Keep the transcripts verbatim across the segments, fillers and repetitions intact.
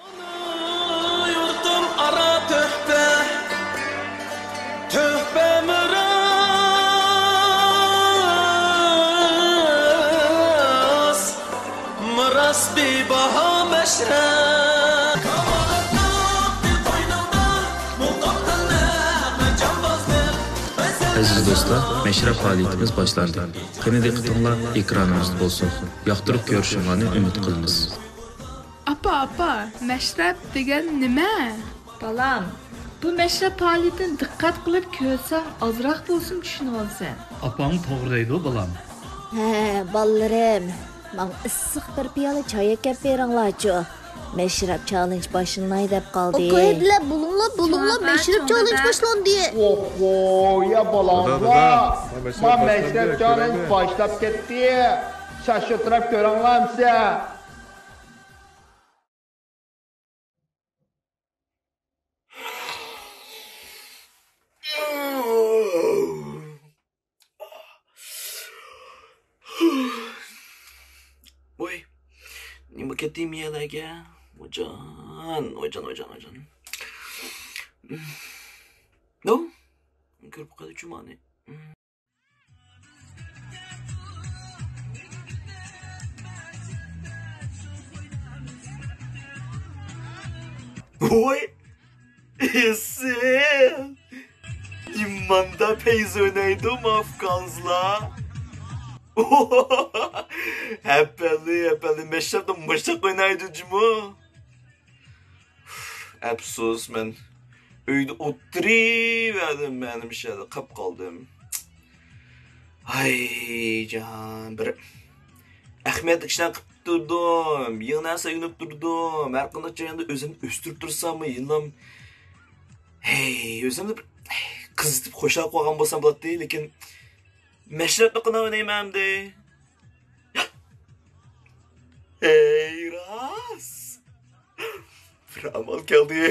ئانا يۇرتۇم ئارا تۆھپە، تۆھپە مىراس، مىراس بىباھا مەشرەپ. ئەزىز دوستلار، مەشرەپ پائالىيىتىمىز باشلاندى. قېنى دىققىتىڭلار ئېكرانىمىزدا بولسۇن. ياقتۇرۇپ كۆرۈشۈڭلارنى ئۈمىد قىلىمىز. ئاپا، ئاپا، مەشرەپ دېگەن نېمە؟ بالام، بۇ مەشرەپ پائالىيىتىنى دىققەت قىلىپ كۆرسەڭ، ئازراق بولسىمۇ چۈشىنىۋالىسەن. ئاپاڭ توغرا دەيدۇ، بالام. ھە، بالىلىرىم، ماڭا ئىسسىق بىر پىيالە چاي ئەكەپ بېرىڭلارچۇ. مەشرەپ چالېنج باشلىناي دەپ قالدى. ئوكايدىلەر، بولۇڭلار، بولۇڭلار، مەشرەپ چالېنج باشلاندى. ئوھو، يا بالاڭلار، ما مەشرەپ چالېنج باشلاپ كەتتى. شاشۇتراپ كۆرۈڭلار ئەمسە. ۋوي، نېمە كەتتى مىيەلەرگە؟ ۋايجان، ۋايجان، ۋايجان، ۋايجان. نو؟ كۆرۈپ قالدى جۇمانى. ۋوي! ئېسىل! نېمانداق پەيز ئوينايدۇ ماۋۇ ئۇكاڭىزلار؟ ھەپەلى، ھەپەلى، مەشرەپتە مۇشۇنداق ئوينايدۇ جۇمۇ. ئەپسۇس، مەن ئۆيدە ئولتۇرۇۋەردىم، مەنىمچە قاپ قالدىم. ھاي جان، بىر ئەھمىيەتلىك ئىشلارنى قىلىپ تۇردۇم، يېڭى نەرسە ئۆگىنىپ تۇردۇم. ھەر قانداق جەرياندا ئۆزۈمنى ئۆستۈرۈپ تۇرساممۇ، يەنىلا ھەي، ئۆزۈمنى بىر قىزىتىپ خۇشال قىلىۋالغان بولسام بولاتتى، لېكىن مەشرەپنى قانداق ئوينايمەن ئەمدى؟ ھەي راست! بىر ئامال كەلدى.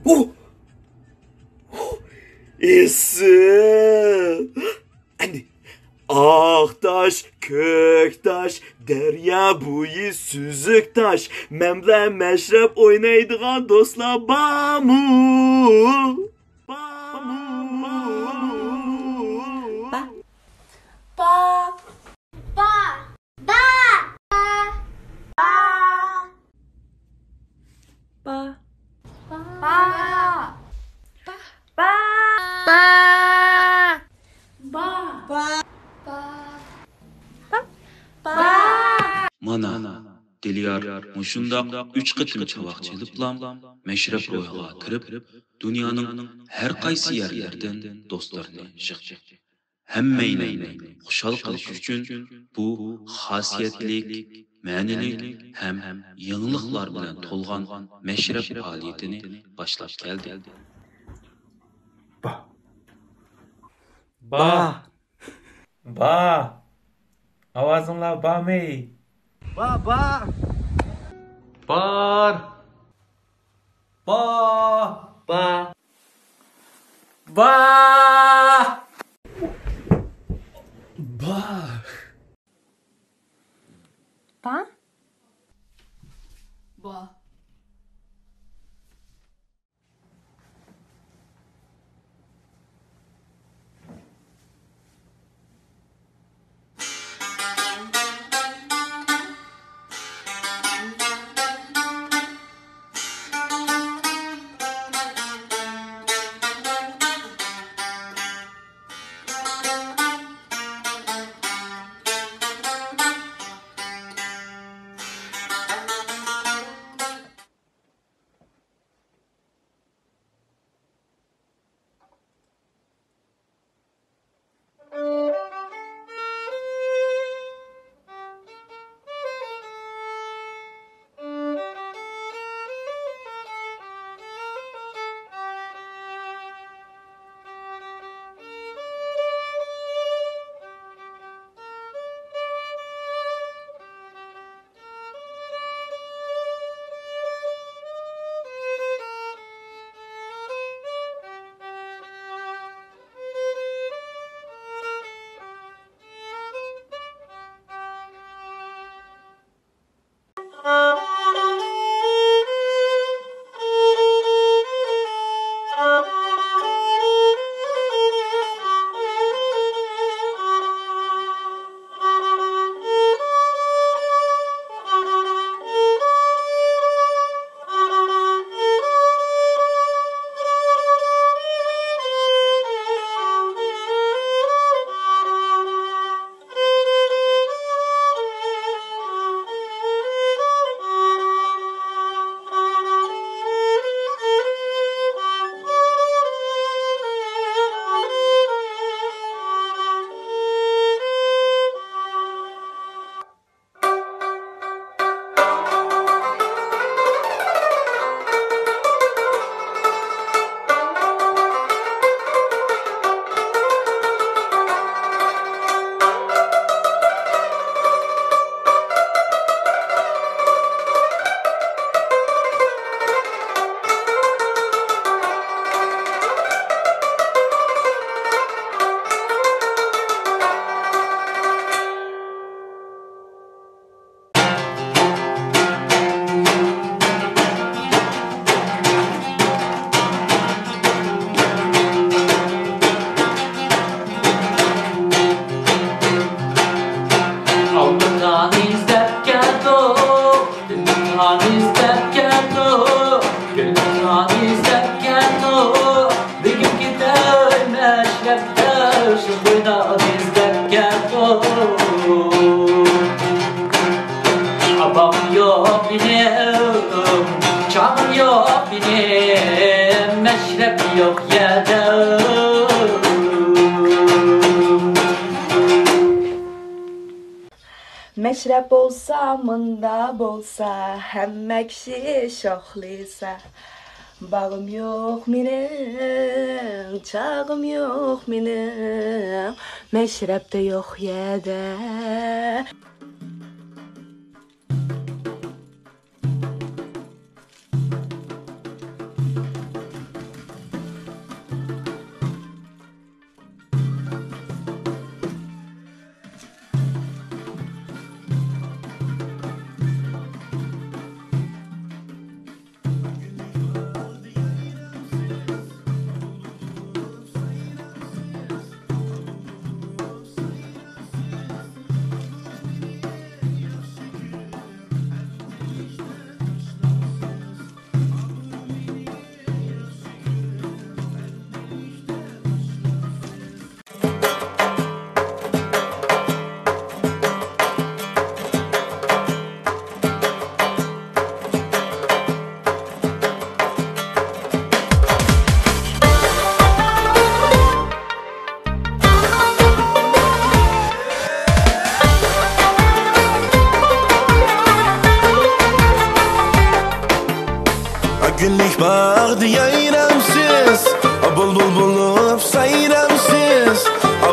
ئۇ! ئېسىل! ئەمدى ئاق تاش، كۆك تاش، دەريا بويى سۈزۈك تاش. مەن بىلەن مەشرەپ ئوينايدىغان دوستلار بارمۇ؟ بارمۇ؟ با. با. با. با. با. با. با. با. با. با. با. با. با. مانا، دىليار مۇشۇنداق ئۈچ قېتىم چاۋاك چېلىپلا مەشرەپ روھىغا كىرىپ، دۇنيانىڭ ھەر قايسى يەرلىرىدىن دوستلىرىنى يىغدى. ھەممەيلەننى خۇشال قىلىش ئۈچۈن بۇ خاسىيەتلىك، مەنىلىك ھەم يېڭىلىقلار بىلەن تولغان مەشرەپ پائالىيىتىنى باشلاپ كەلدى. با. با. با. ئاۋازىڭلار بارمۇ؟ با، با. بار. با. با. با. با. با. با. شۇ بويدا بىز دەپ كەلدۇق. باغرىم يوق مېنىڭ، چاغرىم يوق مېنىڭ، مەشرەپ يوق يەردە. مەشرەپ بولسا، مۇندا بولسا، ھەممە كىشى شوخلىسا. باغرىم يوق مېنىڭ، چاغرىم يوق مېنىڭ، مەشرەپتە يوق يەردە. گۈللۈك باغدا يايرامسىز، بۇلبۇل بولۇپ سايرامسىز،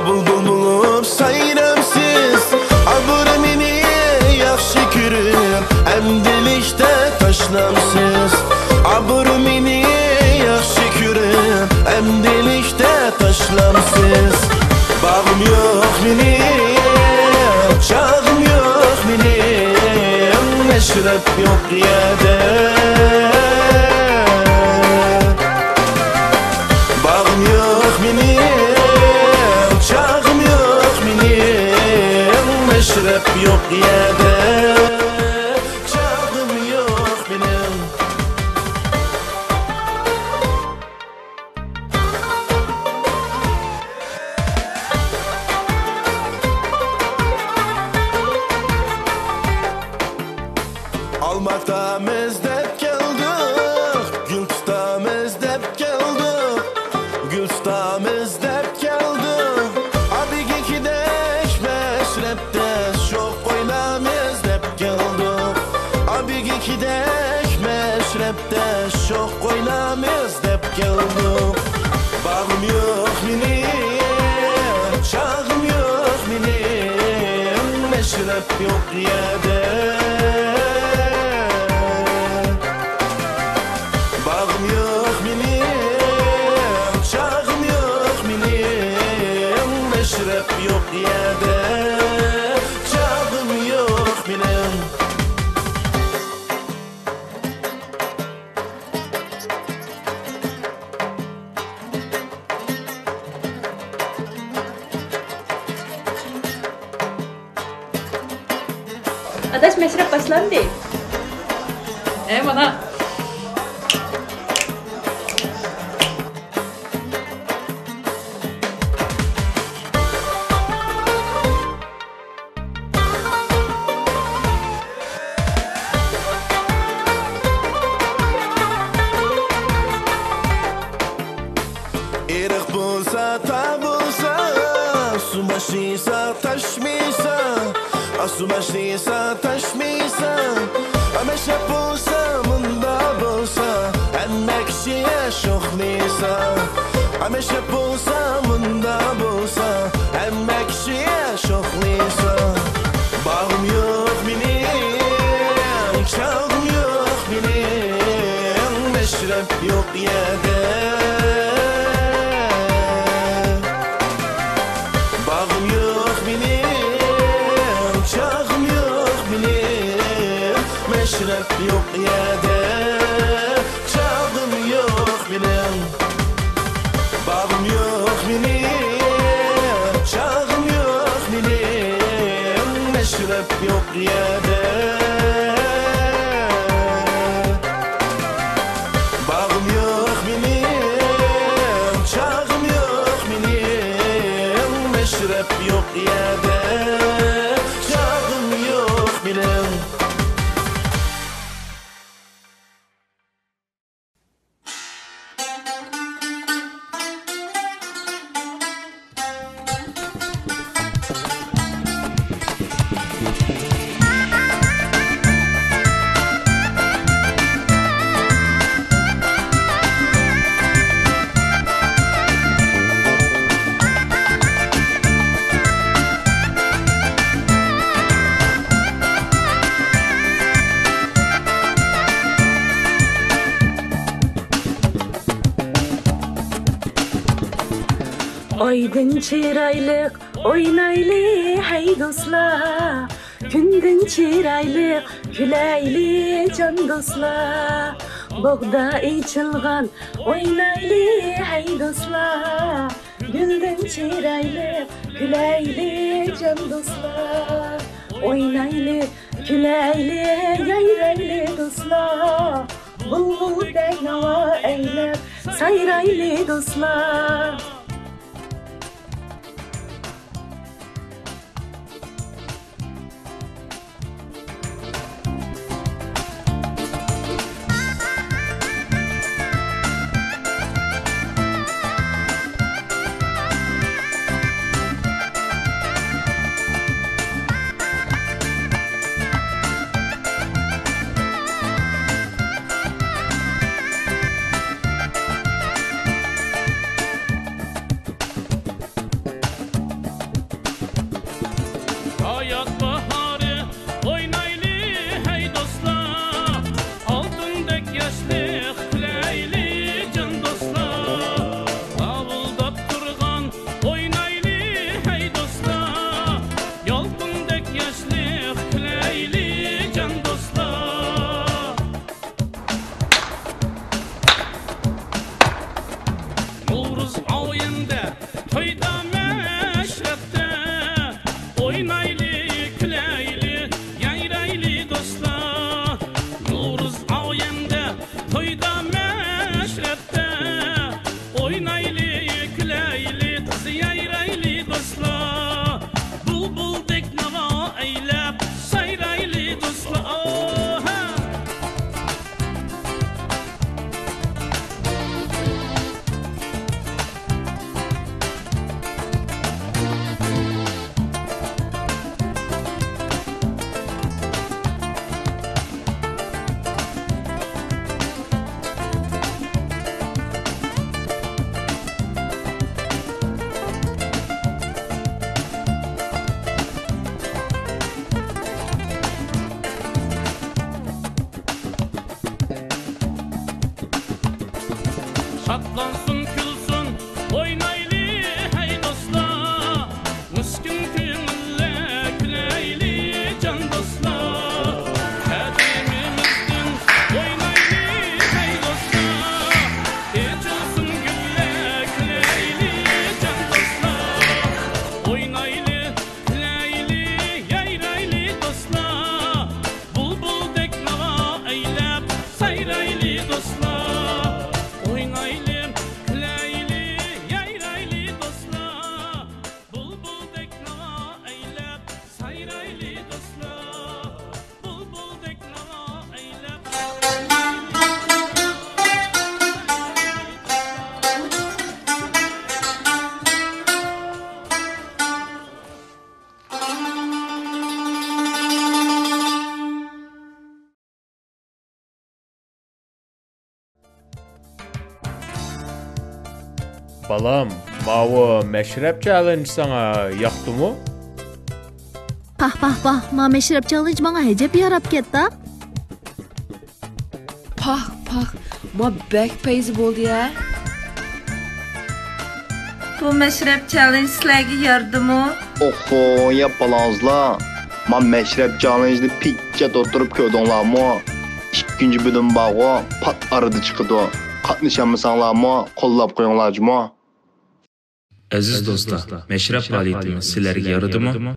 بۇلبۇل بولۇپ سايرامسىز. بىر مېنى ياخشى كۆرۈپ، ئەمدىلىكتە تاشلامسىز؟ بىر مېنى ياخشى كۆرۈپ، ئەمدىلىكتە تاشلامسىز؟ باغرىم يوق مېنىڭ، چاغرىم يوق مېنىڭ، مەشرەپ يوق يەردە. باغرىم يوق مېنىڭ، چاغرىم يوق مېنىڭ، مەشرەپ يوق يەردە. چاغرىم يوق مېنىڭ. ئالما تۇتامىز دەپ كەلدۇق، گۈل تۇتامىز دەپ كەلدۇق، گۈل تۇتامىز دەپ كەلدۇق. ئابىگىكىدەك مەشرەپتە شوخ ئوينامىز دەپ كەلدۇق. ئابىگىكىدەك مەشرەپتە شوخ ئوينامىز دەپ كەلدۇق. باغرىم يوق مېنىڭ، چاغرىم يوق مېنىڭ، مەشرەپ يوق يەردە. باغرىم يوق مېنىڭ، چاغرىم يوق مېنىڭ، مەشرەپ يوق يەردە. چاغرىم يوق مېنىڭ. ئاداش، مەشرەپ باشلاندى. ئەي، مانا. ئېرىق بولسا، تاغ بولسا، سۇ باشلىسا، تاشمىسا، ئا، سۇ باشلىسا، تاشمىسا، ئا، مەشرەپ بولسا، مۇندا بولسا، ھەممە كىشى شوخلىسا، ئا، مەشرەپ بولسا، مۇندا بولسا، ھەممە كىشى شوخلىسا. باغرىم يوق مېنىڭ، چاغرىم يوق مېنىڭ، مەشرەپ يوق يەردە. باغرىم يوق مېنىڭ، چاغرىم يوق مېنىڭ، مەشرەپ يوق يەردە. چاغرىم يوق مېنىڭ. باغرىم يوق مېنىڭ، چاغرىم يوق مېنىڭ، مەشرەپ يوق يەردە. باغرىم يوق مېنىڭ، چاغرىم يوق سەۋەب يوق يەردە چاغىم يوق مېنىڭ. ئايدىن چىرايلىق ئوينايلى ھەي دوستلار، كۈندىن چىرايلىق كۈلەيلى جان دوستلار. بوغدا ئېچىلغان ئوينايلى ھەي دوستلار، گۈلدىن چىرايلىق كۈلەيلى جان دوستلار. ئوينايلى، كۈلەيلى، يايرايلى دوستلار، بۇلبۇلدەك ناۋا ئەيلەپ سايرايلى دوستلار. ھايات باھارى ئوينايلى ھەي دوستلار، ئالتۇندەك ياشلىق كۈلەيلى جان دوستلار. لاۋۇلداپ تۇرغان ئوينايلى ھەي دوستلار، يالقۇندەك ياشلىق كۈلەيلى جان دوستلار. نورۇز ئايىمدا تويدا مەشرەپتە، ئوينايلى، كۈلەيلى، يايرايلى دوستلار. نورۇز ئايىمدا تويدا مەشرەپتە، ئوينايلى، كۈلەيلى، يايرايلى دوستلار. بۇلبۇلدەك ناۋا ئەيلەپ سايرايلى دوستلار. ئاھا! شادلانسۇن، كۈلسۇن، ئوينايلى ھەي دوستلار. مىسكىن كۆڭۈللەر كۈلەيلى جان دوستلار. قەدىمىمىزدىن ئوينايلى ھەي دوستلار. ئېچىلسۇن گۈللەر كۈلەيلى جان دوستلار. ئوينايلى، كۈلەيلى، يايرايلى دوستلار. بۇلبۇلدەك ناۋا ئەيلەپ سايرايلى دوستلار. ئوينايلى، كۈلەيلى، يايرايلى دوستلار. بۇلبۇلدەك ناۋا ئەيلەپ سايرايلى دوستلار. بۇلبۇلدەك ناۋا ئەيلەپ. بالام، ماۋۇ مەشرەپ چاللېنجى ساڭا ياقتىمۇ؟ پاھ، پاھ، پاھ، ما مەشرەپ چاللېنجى ماڭا ئەجەب ياراپ كەتتى. پاھ، پاھ، ما بەك پەيزى بولدى ھە. بۇ مەشرەپ چاللېنجى سىلەرگە يارىدىمۇ؟ ئوخۇ، يا بالاڭزىلار، ما مەشرەپ چاللېنجىنى پىچچەت ئولتۇرۇپ كۆردۈڭلارمۇ؟ ئىككىنچى بۆلۈم بارغۇ، پات ئارىدا چىقىدۇ. قاتنىشالمىساڭلارمۇ، قوللاپ قويۇڭلار جۇمۇ. ئەزىز دوستلار، مەشرەپ پائالىيىتىمىز سىلەرگە يارىدىمۇ؟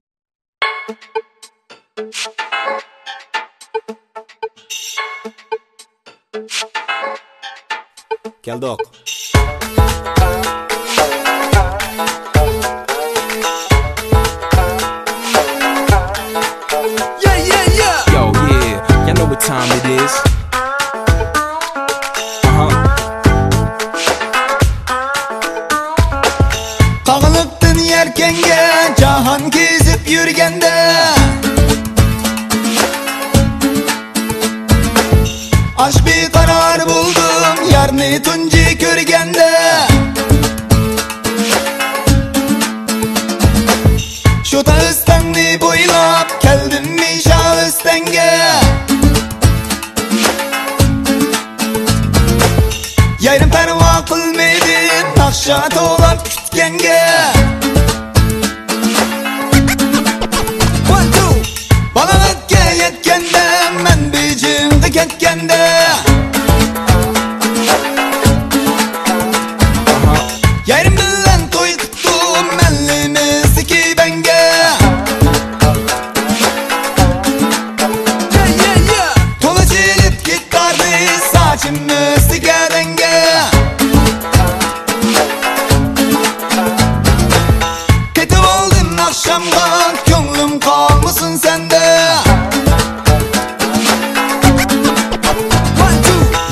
كەلدۇق. كەتكەنگە جاھان كېزىپ يۈرگەندە، ئاش بىقارار بولدۇم يارنى تۇنجى كۆرگەندە. شۇ تاغىستاننى بويلاپ كەلدىم مىشا ئۆستەڭگە. يېرىم پەرۋا قىلمىدىم ناخشا توۋلاپ كۈتكەنگە. بالاغەتكە يەتكەندە، مەن بېيجىڭغا كەتكەندە، يېرىم بىلەن توي قىپتۇ مەللىمىزدىكى بەڭگە. تولا چېلىپ گىتارنى ساچىمىزدىكى دەڭگە. قېتىۋالدىم ئاخشامغا، كۆڭلۈم قالمىسۇن سەندە.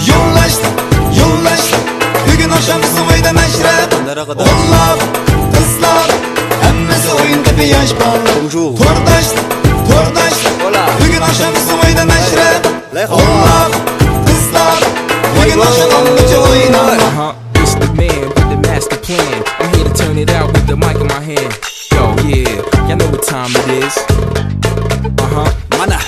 يولداش، يولداش، بۈگۈن ئاخشام بىزنىڭ ئۆيدە مەشرەپ. ئونلاپ، قىزلاپ، ھەممىسى ئويۇن قېپى ياش بال. تورداش، تورداش، بۈگۈن ئاخشام بىزنىڭ ئۆيدە مەشرەپ. ئونلاپ، قىزلاپ، بۈگۈن ئاخشام ئالمىچى ئويناپ. It's the man with the master plan. I'm here to turn it out with the mic in my hand. Yo, yeah, y'all know what time it is. Uh-huh. مانا.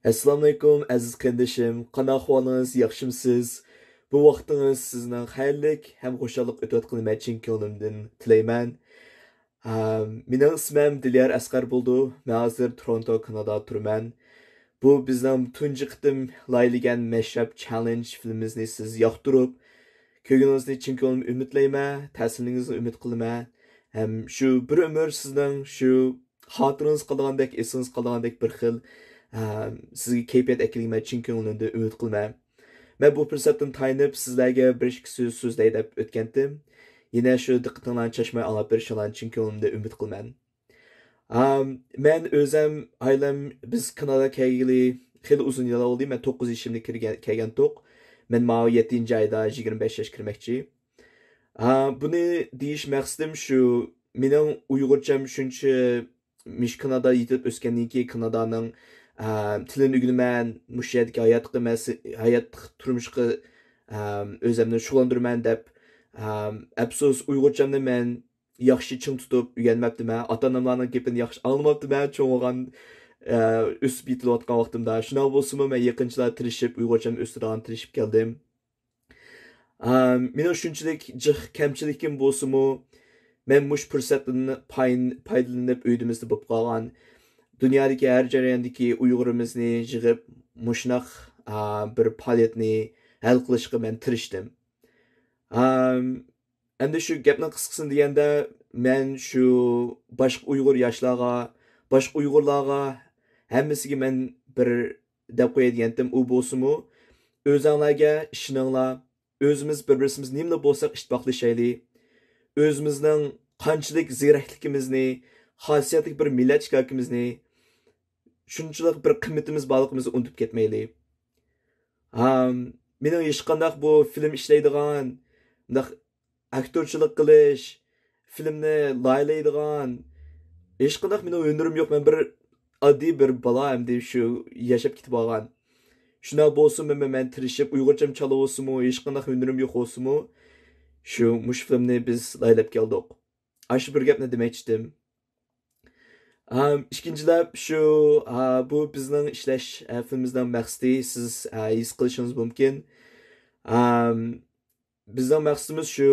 ئەسسالامۇئەلەيكۇم، ئەزىز قېرىندىشىم. قانداق ئەھۋالىڭىز؟ ياخشىمۇسىز؟ بۇ ۋاقتىڭىز سىزنىڭ خەيرلىك ھەم خۇشاللىق ئۆتۈۋاتقىنىنى مەن چىن كۆڭلۈمدىن تىلەيمەن. ھە، مېنىڭ ئىسمىم دىليار ئەسقەر بولىدۇ. مەن ھازىر تورونتو، كانادادا تۇرىمەن. بۇ بىزنىڭ تۇنجى قېتىم لايىھەلىگەن مەشرەپ چاللېنج فىلىمىمىزنى سىز ياقتۇرۇپ، كۆرگىنىڭىزنى چىن كۆڭلۈمدىن ئۈمىدلەيمەن، تەسىرلىنىڭىزنى ئۈمىد قىلىمەن. ھەم شۇ بىر ئۆمۈر سىزنىڭ شۇ خاتىرىڭىز قالىدىغاندەك، ئېسىڭىز قالىدىغاندەك بىر خىل، ئە، سىزگە كەيپىيات ئەكېلىگىنىنى چىن كۆڭلۈمدىن ئۈمىد قىلىمەن. مەن بۇ پۇرسەتتىن تايىنىپ سىزلەرگە بىر ئىككى سۆز سۆزلەي دەپ ئۆتكەنتىم. يەنە شۇ دىققىتىڭلارنى چاچماي ئاڭلاپ بېرىشىڭلارنى چىن كۆڭلۈمدىن ئۈمىد قىلىمەن. ئام، مەن ئۆزەم، ئائىلەم، بىز كاناداغا كەلگىلى خېلى ئۇزۇن يىللار بولدى. مەن توققۇز يېشىمدا كىرگەن، كەلگەنتۇق. مەن ماۋۇ يەتتىنچى ئايدا يىگىرمە بەش ياش كىرمەكچى. ھا، بۇنى دېيىش مەقسىتىم شۇ، مېنىڭ ئۇيغۇرچام شۇنچە مۇشۇ كانادا يېتىپ ئۆسكەندىن كېيىن كانادانىڭ، ئە، تىلىنى ئۆگىنىمەن، مۇشۇ يەردىكى ھاياتقا مەس-، ھايات تۇرمۇشقا، ئە، ئۆزەمنى شۇغۇللاندۇرىمەن دەپ، ئە، ئەپسۇس، ئۇيغۇرچامنى مەن ياخشى چىڭ تۇتۇپ ئۆگەنمەپتىمەن. ئاتا-ئاناملارنىڭ گېپىنى ياخشى ئاڭلىماپتىمەن، چوڭ بولغان، ئە، ئۆسۈپ يېتىلىۋاتقان ۋاقتىمدا. شۇنداق بولسىمۇ، مەن يېقىنچىلار تىرىشىپ، ئۇيغۇرچامنى ئۆستۈرىدىغان تىرىشىپ كەلدىم. ئا، مېنىڭ شۇنچىلىك جىق كەمچىلىكىم بولسىمۇ، مەن مۇشۇ پۇرسەتتىن پاي-، پايدىلىنىپ، ئۆيدىمىزدە بولۇپ قالغان دۇنيادىكى ھەر جەرياندىكى ئۇيغۇرىمىزنى يىغىپ، مۇشۇنداق، ئا، بىر پائالىيەتنى ھەل قىلىشقا مەن تىرىشتىم. ئا، ئەمدى شۇ گەپنىڭ قىسقىسىنى دېگەندە، مەن شۇ باشقا ئۇيغۇر ياشلارغا، باشقا ئۇيغۇرلارغا، ھەممىسىگە مەن بىر دەپ قوياي دېگەنتىم، ئۇ بولسىمۇ، ئۆزەڭلارگە ئىشىنىڭلار، ئۆزىمىز بىر-بىرسىمىز نېمىلا بولساق ئىتتىپاقلىشايلى. ئۆزىمىزنىڭ قانچىلىك زېرەكلىكىمىزنى، خاسىيەتلىك بىر مىللەت ئىكەنلىكىمىزنى شۇنچىلىك بىر قىممىتىمىز بارلىقىمىزنى ئۇنتۇپ كەتمەيلى. ھام، مېنىڭ ھېچقانداق بۇ فىلىم ئىشلەيدىغان، مۇنداق ئاكتورچىلىق قىلىش، فىلىمنى لايىھەلەيدىغان، ھېچقانداق مېنىڭ ھۈنىرىم يوق. مەن بىر ئاددىي بىر بالا ئەمدى شۇ ياشاپ كېتىپ قالغان. شۇنداق بولسىمۇ، مەن، مەن تىرىشىپ، ئۇيغۇرچام چالا بولسىمۇ، ھېچقانداق ھۈنىرىم يوق بولسىمۇ، شۇ، مۇشۇ فىلىمنى بىز لايىھەلەپ كەلدۇق. ئاشۇ بىر گەپنى دېمەكچىدىم. ئام، ئىككىنچىلەپ شۇ، ئا، بۇ بىزنىڭ ئىشلەش، ئە، فىلىمىمىزنىڭ مەقسىتى، سىز، ئە، ھېس قىلىشىڭىز مۇمكىن. ئام، بىزنىڭ مەقسىتىمىز شۇ،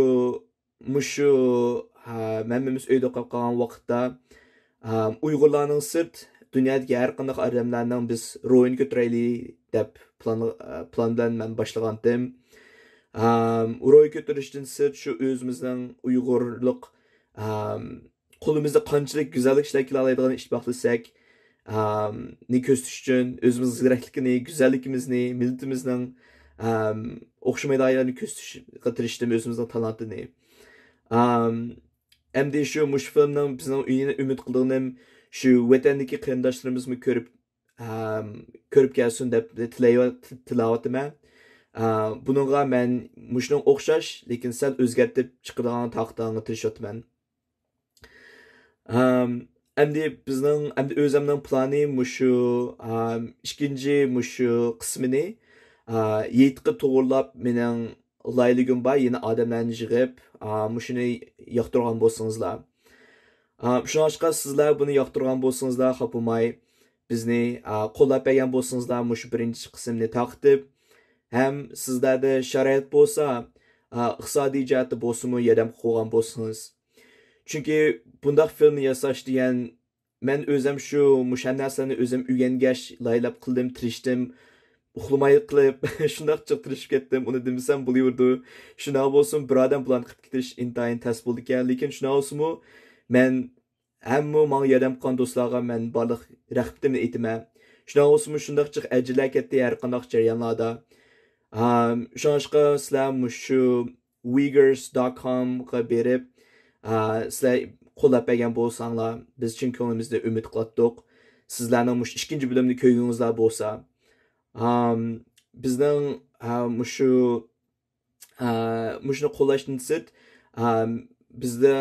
مۇشۇ، ئا، ھەممىمىز ئۆيدە قېلىپ قالغان ۋاقىتتا، ئام، ئۇيغۇرلارنىڭ سىرت، دۇنيادىكى ھەر قانداق ئادەملەرنىڭ بىز روھىنى كۆتۈرەيلى دەپ پىلان، ئا، پىلان بىلەن مەن باشلىغانتىم. ئام، روھى كۆتۈرۈشتىن سىرت شۇ ئۆزىمىزنىڭ ئۇيغۇرلۇق، ئام، قولىمىزدا قانچىلىك گۈزەللىك ئىشلەر كېلەلەيدىغىنى ئىتتىپاقلىساك، ئام، نى كۆرسىتىش ئۈچۈن ئۆزىمىزنىڭ زېرەكلىكىنى، گۈزەللىكىمىزنى، مىللىتىمىزنىڭ، ئام، ئوخشىمايدىغان يەرلەرنى كۆرسىتىشقا تىرىشتىم، ئۆزىمىزنىڭ تالانتىنى. ئام، ئەمدى شۇ مۇشۇ فىلىمنىڭ بىزنىڭ ئۈمىد قىلىدىغىنىم شۇ ۋەتەندىكى قېرىنداشلىرىمىزمۇ كۆرۈپ، ئام، كۆرۈپ كەلسۇن دەپ تىلەيۋە-، تىلەۋاتىمەن. ئا، بۇنىڭغا مەن مۇشۇنىڭغا ئوخشاش، لېكىن سەل ئۆزگەرتىپ چىقىرىدىغان تاقىتىڭغا تىرىشىۋاتىمەن. ئەم، ئەمدى بىزنىڭ، ئەمدى ئۆزەمنىڭ پىلانى مۇشۇ، ئام، ئىككىنچى مۇشۇ قىسمىنى، ئا، يېيىتقا توغرىلاپ مېنىڭ لايىھەلىگۈم بار، يەنە ئادەملەرنى يىغىپ، ئا، مۇشۇنى ياقتۇرغان بولسىڭىزلار. ئا، شۇڭلاشقا سىزلەر بۇنى ياقتۇرغان بولسىڭىزلار، خاپا بولماي، بىزنى، ئا، قوللاپ بەرگەن بولسىڭىزلار، مۇشۇ بىرىنچى قىسىمنى تارقىتىپ، ھەم سىزلەردە شارائىت بولسا، ئا، ئىقتىسادىي جەھەتتە بولسىمۇ ياردەم قىلغان بولسىڭىز. چۈنكى بۇنداق فىلىمنى ياساش دېگەن، مەن ئۆزەم شۇ، مۇشۇ ھەممە نەرسىلەرنى ئۆزۈم ئۆگەنگەچ، لايىھەلەپ قىلدىم، تىرىشتىم. ئۇخلىماي قىلىپ، شۇنداق جىق تىرىشىپ كەتتىم، ئۇنى دېمىسەم بولۇۋېرىدۇ. شۇنداق بولسىمۇ، بىر ئادەم بۇلارنى قىلىپ كېتىش ئىنتايىن تەس بولىدىكەن. لېكىن شۇنداق بولسىمۇ، مەن ھەممە ماڭا ياردەم قىلغان دوستلارغا مەن بارلىق رەھمىتىمنى ئېيتىمەن. شۇنداق بولسىمۇ، شۇنداق جىق ئەجىرلەر كەتتى ھەر قانداق جەريانلاردا. ئام، شۇڭلاشقا سىلەر مۇشۇ وىگەرس دوت كومغا بېرىپ، ئا، سىلەر قوللاپ بەرگەن بولساڭلار، بىز چىن كۆڭلىمىزدىن ئۈمىد قىلاتتۇق. سىزلەرنىڭ مۇشۇ ئىككىنچى بۆلۈمنى كۆرگىنىڭىزلار بولسا، ئام، بىزنىڭ، ئا، مۇشۇ، ئا، مۇشۇنى قوللاشتىن سىرت، ئام، بىزدە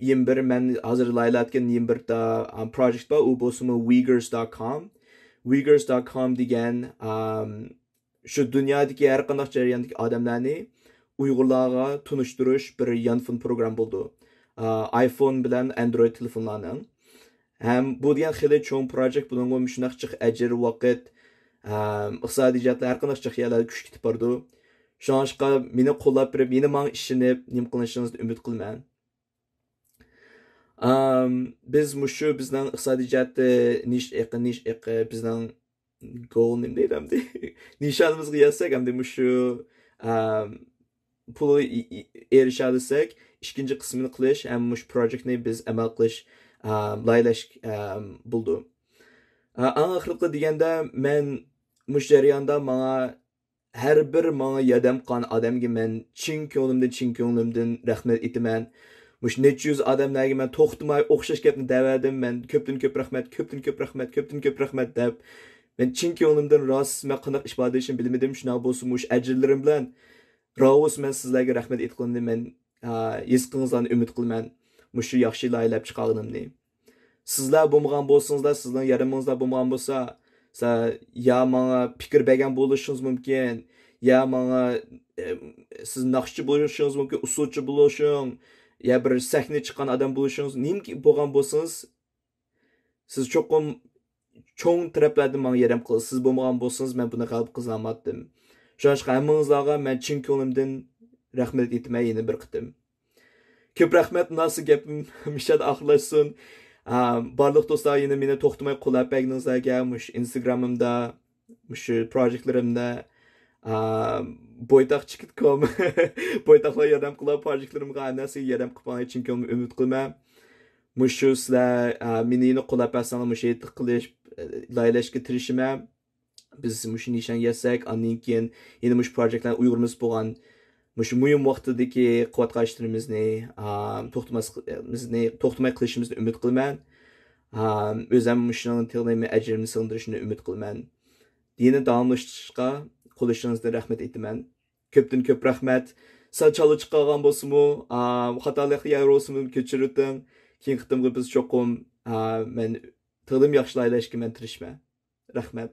يەنە بىر، مەن ھازىر لايىھەلەۋاتقان يەنە بىر تا، ئام، پروجېكت بار، ئۇ بولسىمۇ وىگەرس دوت كوم. وىگەرس دوت كوم دېگەن، ئام، شۇ دۇنيادىكى ھەر قانداق جەرياندىكى ئادەملەرنى ئۇيغۇرلارغا تونۇشتۇرۇش بىر يانفون پروگرام بولىدۇ. ئا، ئايفون بىلەن ئەندرويد تېلېفونلارنىڭ. ھەم بۇ دېگەن خېلى چوڭ پروجېكت، بۇنىڭغا مۇشۇنداق جىق ئەجىر، ۋاقىت، ئام، ئىقتىسادىي جەھەتتە ھەر قانداق جىق يەرلەردە كۈچ كېتىپ بارىدۇ. شۇڭلاشقا مېنى قوللاپ بېرىپ، يەنە ماڭا ئىشىنىپ، نېمە قىلىشىڭىزنى ئۈمىد قىلىمەن. ئام، بىز مۇشۇ بىزنىڭ ئىقتىسادىي جەھەتتە نىش ئېقى، نىش ئېقى، بىزنىڭ گول نېمە دەيدۇ ئەمدى؟ نىشانىمىزغا يەتسەك، ئەمدى مۇشۇ، ئام، پۇلغا ئېرىشەلىسەك، ئىككىنچى قىسمىنى قىلىش ھەم مۇشۇ پروجېكتنى بىز ئەمەل قىلىش، ئام، لايىھەلەش، ئام، بولىدۇ. ئا، ئەڭ ئاخىرقى دېگەندە، مەن مۇشۇ جەرياندا ماڭا ھەر بىر ماڭا ياردەم قىلغان ئادەمگە مەن چىن كۆڭلۈمدىن، چىن كۆڭلۈمدىن رەھمەت ئېيتىمەن. مۇشۇ نەچچە يۈز ئادەملەرگە مەن توختىماي ئوخشاش گەپنى دەۋەردىم. مەن كۆپتىن كۆپ رەھمەت، كۆپتىن كۆپ رەھمەت، كۆپتىن كۆپ رەھمەت دەپ، مەن چىن كۆڭلۈمدىن راست مەن قانداق ئىپادىلىشىمنى بىلمىدىم. شۇنداق بولسا مۇشۇ ئەجىرلىرىم بىلەن راۋۇس مەن سىزلەرگە رەھمەت ئېيتقىنىمنى مەن، ئا، ھېس قىلغىنىڭلارنى ئۈمىد قىلىمەن. مۇشۇ ياخشى لايىھەلەپ چىقارغىنىمنى. سىزلەر بولمىغان بولسىڭىزلار، سىزنىڭ ياردىمىڭىزلار بولمىغان بولسا، سە-، يا ماڭا پىكىر بەرگەن بولۇشىڭىز مۇمكىن، يا ماڭا، ئە، سىز ناخشىچى بولۇشىڭىز مۇمكىن، ئۇسسۇلچى بولۇشۇڭ، يا بىر سەھنە چىققان ئادەم بولۇشىڭىز، نېمىكى بولغان بولسىڭىز، سىز چوقۇم چوڭ تەرەپلەردىن ماڭا ياردەم قىلىسىز. سىز بولمىغان بولسىڭىز، مەن بۇنى غەلىبە قىلالماتتىم. شۇڭلاشقا ھەممىڭىزلارغا مەن چىن كۆڭلۈمدىن رەھمەت ئېيتىمەن يەنە بىر قېتىم. كۆپ رەھمەت، مۇناسىپ گەپىم مۇشۇ يەردە ئاخىرلاشسۇن. ئا، بارلىق دوستلار يەنە مېنى توختىماي قوللاپ بەرگىنىڭىزلەرگە، مۇشۇ ئىنستاگرامىمدا، مۇشۇ پروجېكتلىرىمدە، ئا، بويتاق چىكىت كوم، بويتاقلار ياردەم قىلار پروجېكتلىرىمغا، ھەممىسىگە ياردەم قىلىپ چىن كۆڭلۈمدىن ئۈمىد قىلىمەن. مۇشۇ سىلەر، ئا، مېنى يەنە قوللاپ بەرسەڭلار، مۇشۇ يەردە قىلىش، ئا، لايىھەلەشكە تىرىشىمەن. بىز مۇشۇ نىشانغا يەتسەك، ئاندىن كېيىن يەنە مۇشۇ پروجېكتلارنى ئۇيغۇرۇمىز بولغان مۇشۇ مۇھىم ۋاقتىدىكى قۇۋۋەتقا ئىشلىرىمىزنى، ئا، توختىماس، بىزنى توختىماي قىلىشىمىزنى ئۈمىد قىلىمەن. ئا، ئۆزەم مۇشۇنىڭ تېخىمۇ ئەجرىمنى سىغدۇرۇشىنى ئۈمىد قىلىمەن. يەنە داۋاملىشىشقا قوللىشىڭىزدىن رەھمەت ئېيتىمەن. كۆپتىن كۆپ رەھمەت. سەل چالا چىقىپ قالغان بولسىمۇ، ئا، خاتالىق يەر بولسىمۇ كەچۈرۈۋېتىڭ. كېيىنكى قېتىمغا بىز چوقۇم، ئا، مەن تېخىمۇ ياخشى لايىھەلەشكە مەن تىرىشىمەن. رەھمەت.